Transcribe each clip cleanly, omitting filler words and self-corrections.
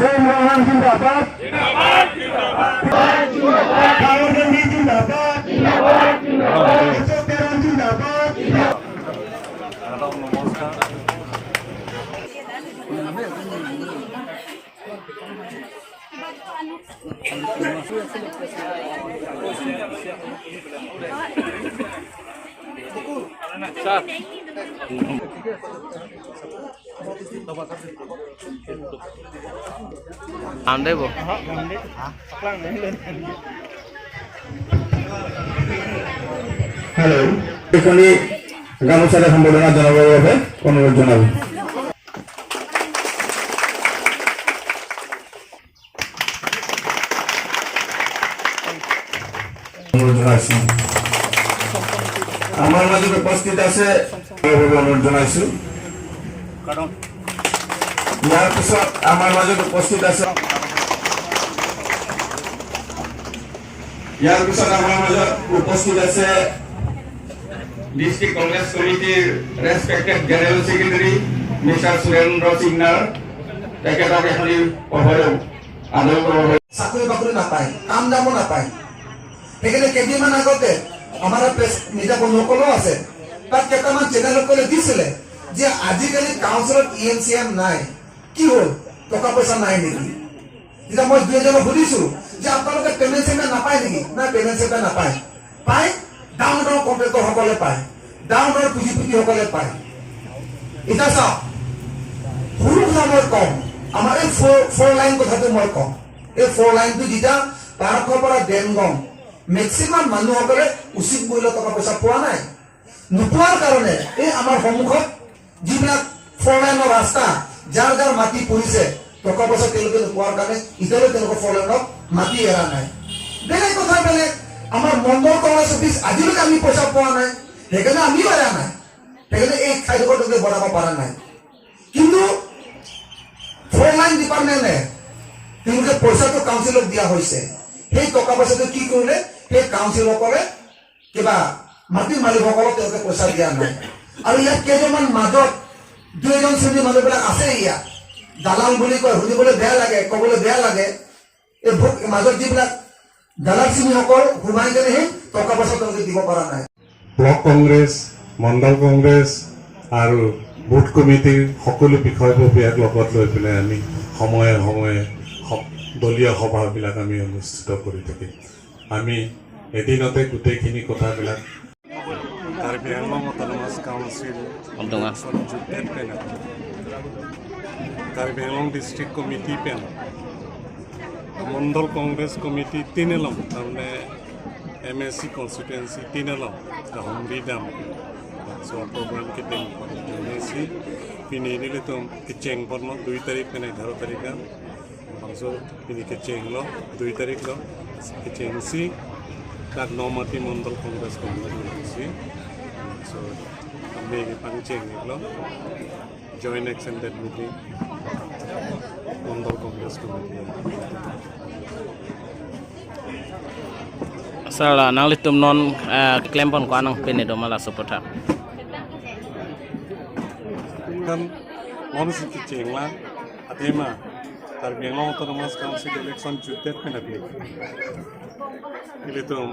প্ৰেম জিন্দাবাদ, ৰাহুল গান্ধী জিন্দাবাদ, অশোক তেৰণ জিন্দাবাদ। নমস্কাৰ। হেল্ল', এইখনি গামোচাৰে সম্বৰ্ধনা জনাবৰ বাবে অনুৰোধ জনাব। অনুৰোধ জনাইছো। আমাৰ মাজত উপস্থিত আছে, অনুৰোধ জনাইছো। ইয়াৰ পিছত আমাৰ মাজত উপস্থিত আছে, ইয়াৰ পিছত আমাৰ মাজত উপস্থিত আছে ডিষ্ট্ৰিক্ট কংগ্ৰেছ কমিটিৰ respected general secretary mister Surendra Singnar, তেখেতক এখনি পঢ়ৰে আদৰ কৰিব। চাকৰি বাকৰি নাপায়, কাম দামো নাপায়। সেইকাৰণে কেইদিনমান আগতে আমাৰ প্ৰেছ মিডিয়া বন্ধুসকলো আছে, তাত কেইটামান চেনেলসকলে দিছিলে যে আজিকালি কাউন্সিলত ই এম চি এম নাই, কি হ'ল, টকা পইচা নাই নেকি? তেতিয়া মই দুই এজনক সুধিছো যে আপোনালোকে পেমেণ্ট চেমেণ্ট নাপায় নেকি? নাই, পেমেণ্ট চেমেণ্ট নাপায়। পায় ডাঙৰ ডাঙৰ কণ্ট্ৰেক্টৰসকলে পায়, ডাঙৰ ডাঙৰ পুঁজিপতিসকলে পায়। এতিয়া চাওক, সৰু কথা মই কম, আমাৰ এই ফ'ৰ লাইন কথাটো মই কম। এই ফ'ৰ লাইনটো যেতিয়া পাৰ্কৰ পৰা ডেনগং মেক্সিমাম মানুহসকলে উচিত মূল্য টকা পইচা পোৱা নাই। নোপোৱাৰ কাৰণে এই আমাৰ সন্মুখত যিবিলাক ফ'ৰ লাইনৰ ৰাস্তা, যাৰ যাৰ মাটি পৰিছে, টকা পইচা তেওঁলোকে নোপোৱাৰ কাৰণে এতিয়ালৈ তেওঁলোকৰ ফ'ৰ লাইনত মাটি এৰা নাই। বেলেগ কথা বেলেগ, আমাৰ মণ্ডল কংগ্ৰেছ অফিচ আজিলৈকে আমি পইচা পোৱা নাই, সেইকাৰণে আমিও এৰা নাই। সেইকাৰণে এই ঠাইডোখৰ তেওঁলোকে বনাব পৰা নাই। কিন্তু ফ'ৰ লাইন ডিপাৰ্টমেণ্টে তেওঁলোকে পইচাটো কাউন্সিলক দিয়া হৈছে, সেই টকা পইচাটো কি কৰিলে? সেই কাউন্সিলসকলে কিবা মাটিৰ মালিকসকলক তেওঁলোকে পইচা দিয়া নাই। আৰু ইয়াত কেইজনমান মাজত দুই এজন শ্ৰেণীৰ মানুহবিলাক আছে, ইয়াত দালাল বুলি কয়, শুনিবলৈ বেয়া লাগে, ক'বলৈ বেয়া লাগে। এই ভোগ মাজত যিবিলাক দালাল শ্ৰেণীসকল সোমাই কেনে সেই টকা পইচা তেওঁলোকে দিব পৰা নাই। ব্লক কংগ্ৰেছ, মণ্ডল কংগ্ৰেছ আৰু বুথ কমিটিৰ সকলো বিষয়ববীয়াক লগত লৈ পেলাই আমি সময়ে সময়ে দলীয় সভাবিলাক আমি অনুষ্ঠিত কৰি থাকিম। আমি এদিনতে গোটেইখিনি কথাবিলাক Karbi Anglong autonomous council panel, Karbi Anglong district committee panel, Mandal Congress committee তিনেলং, তাৰমানে এম এ চি কনষ্টিটুৱেঞ্চি তিনেলং গাহমৰি দাম so program kiting MAC pini nile tum kicheng porno 2 তাৰিখ মানে 11 তাৰিখ bangso pini kicheng lo 2 তাৰিখ lo kicheng si tak Nomati Mandal Congress committee si so আমি pangcheng lo joint extended meeting Mandal Congress committee. Sir, nang litum non klempon ko anang pene do mala supporter. kan non si kicheng la atema Karbi Anglong Autonomous Council election jutet pena bi ilitum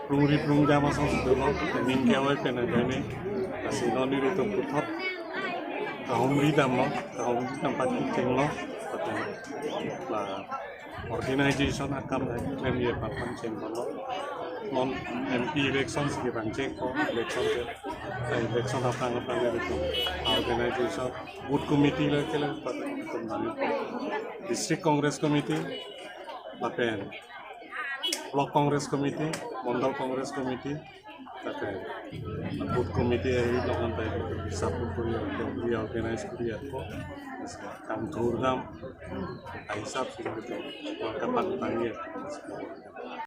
prungri prung jama song sudo ning kewai pena gane asi non ilitum puthot kahumri dam lo kahumri dam pat kicheng lo ate la organization akam claim ye papan cheng lo non MP election si bang cheng ko election ke election apang apang itu organization booth committee lo kele district Congress committee lapen block Congress committee, Mandal Congress committee তাতে booth committee আহি লগত তাই support কৰি reorganise কৰি আকৌ কাম ধুৰদাম হিচাপ পাক।